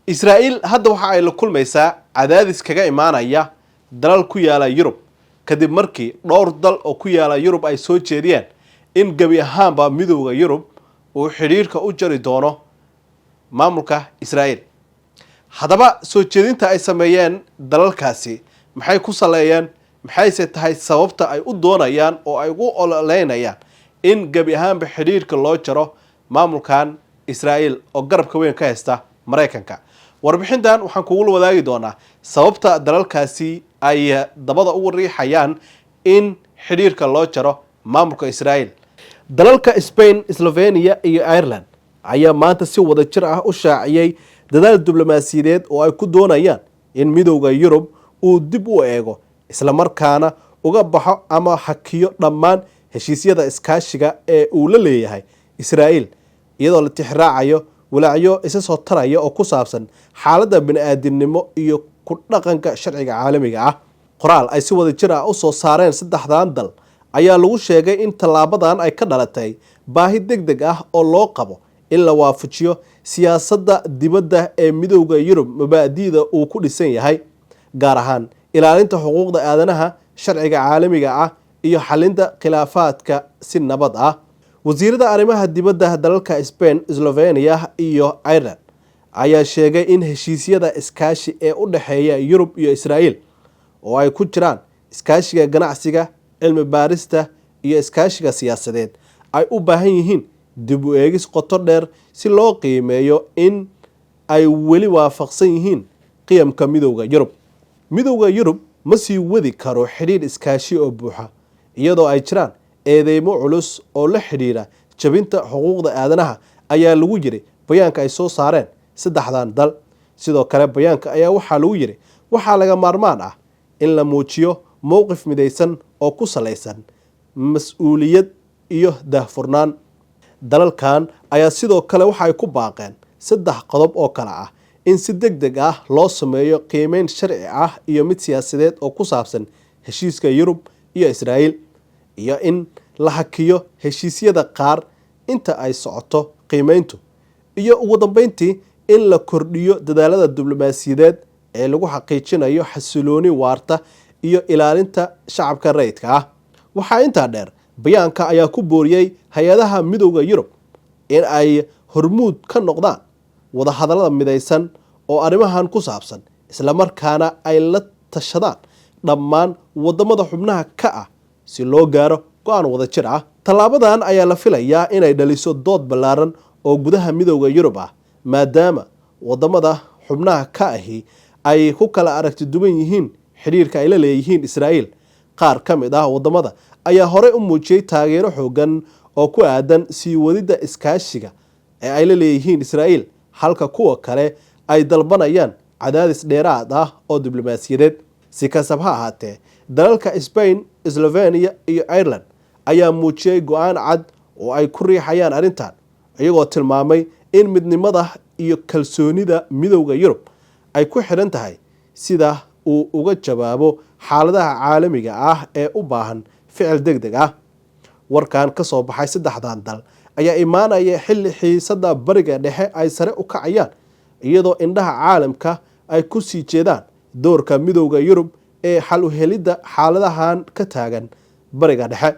Israa'iil hadda waxa ay la kulmaysaa cadaadis kaga imaanaya dalal ku yaala Yurub, kadib markii dhowr dal oo ku yaala Yurub ay soo jeediyeen in gebi ahaanba Midowda Yurub uu xidhiirka u jari doono maamulka Israa'iil. Haddaba, soo jeedinta ay sameeyeen dalalkaasi maxay ku saleeyeen? Maxayse tahay sababta ay u doonayaan oo ay ugu ololeynayaan in gebi ahaanba xidhiirka loo jaro maamulkan Israa'iil oo garabka weyn ka haysta Maraykanka? Warbixintan waxaan kugula wadaagi doonaa sababta dalalkaasi ay dabada ugu riixayaan in xidhiirka loo jaro maamulka Israa'iil. Dalalka Spain, Slovenia iyo Ireland ayaa maanta si wada jir ah u shaaciyey dadaal diblomaasiyadeed oo ay ku doonayaan in Midowda Yurub uu dib u eego, islamarkaana uga baxo ama hakiyo dhammaan heshiisyada iskaashiga ee uu la leeyahay Israa'iil, iyadoo la tixraacayo walaacyo isa soo taraya oo ku saabsan xaaladda bini-aadinimo iyo ku dhaqanka sharciga caalamiga ah. Qoraal ay si wada jir ah u soo saareen saddexdan dal ayaa lagu sheegay in tallaabadan ay ka dhalatay baahi deg deg ah oo loo qabo in la waafajiyo siyaasadda dibadda ee Midowda Yurub mabaadi'da uu ku dhisan yahay, gaar ahaan ilaalinta xuquuqda aadanaha, sharciga caalamiga ah iyo xalinta khilaafaadka si nabad ah. Wasiirada arrimaha dibadda dalalka Spain, Slovenia iyo Ireland ayaa sheegay in heshiisyada iskaashi ee u dhexeeya Yurub iyo Israa'iil, oo ay ku jiraan iskaashiga ganacsiga, cilmi baarista iyo iskaashiga siyaasadeed, ay u baahan yihiin dib u eegis qoto dheer si loo qiimeeyo in ay weli waafaqsan yihiin qiyamka Midowda Yurub. Midowda Yurub ma sii wadi karo xidhiidh iskaashi oo buuxa iyadoo ay jiraan eedeymo culus oo la xidhiidha jabinta xuquuqda aadanaha, ayaa lagu yiri bayaanka ay soo saareen saddexdan dal. Sidoo kale, bayaanka ayaa waxaa lagu yiri: waxaa laga maarmaan ah in la muujiyo mowqif midaysan oo ku salaysan mas-uuliyad iyo daahfurnaan. Dalalkan ayaa sidoo kale waxa ay ku baaqeen saddex qodob oo kale ah: in si deg deg ah loo sameeyo qiimeyn sharci ah iyo mid siyaasadeed oo ku saabsan heshiiska Yurub iyo Israa'iil, iyo in la hakiyo heshiisyada qaar inta ay socoto qiimeyntu, iyo ugu dambeyntii in la kordhiyo dadaalada diblomaasiyadeed ee lagu xaqiijinayo xasilooni waarta iyo ilaalinta shacabka rayidka ah. Waxaa intaa dheer, bayaanka ayaa ku booriyey hay-adaha Midowda Yurub in ay hormuud ka noqdaan wadahadallada midaysan oo arrimahan ku saabsan, islamarkaana ay la tashadaan dhammaan wadamada xubnaha ka ah si loo gaaro go-aan wadajir ah. Tallaabadan ayaa la filayaa inay dhaliso dood ballaaran oo gudaha Midowda Yurub ah, maadaama wadamada xubnaha ka ahi ay ku kala aragti duwan yihiin xidhiirka ay la leeyihiin Israa'iil. Qaar ka mid ah wadamada ayaa horey u muujiyey taageero xoogan oo ku aadan sii wadidda iskaashiga ee ay la leeyihiin Israa'iil, halka kuwa kale ay dalbanayaan cadaadis dheeraad ah oo diblomaasiyadeed. Si kastaba ha ahaatee, dalalka Spain, Slovenia iyo Ireland ayaa muujiyey go-aan cad oo ay ku riixayaan arrintan, iyagoo tilmaamay in midnimada iyo kalsoonida Midowda Yurub ay ku xidhan tahay sida uu uga jawaabo xaaladaha caalamiga ah ee u baahan ficil deg deg ah. Warkan ka soo baxay saddexdan dal ayaa imaanaya xilli xiisada Bariga Dhexe ay sare u kacayaan, iyadoo indhaha caalamka ay ku sii jeedaan doorka Midowda Yurub ee xal u helidda xaaladahan ka taagan Bariga Dhexe.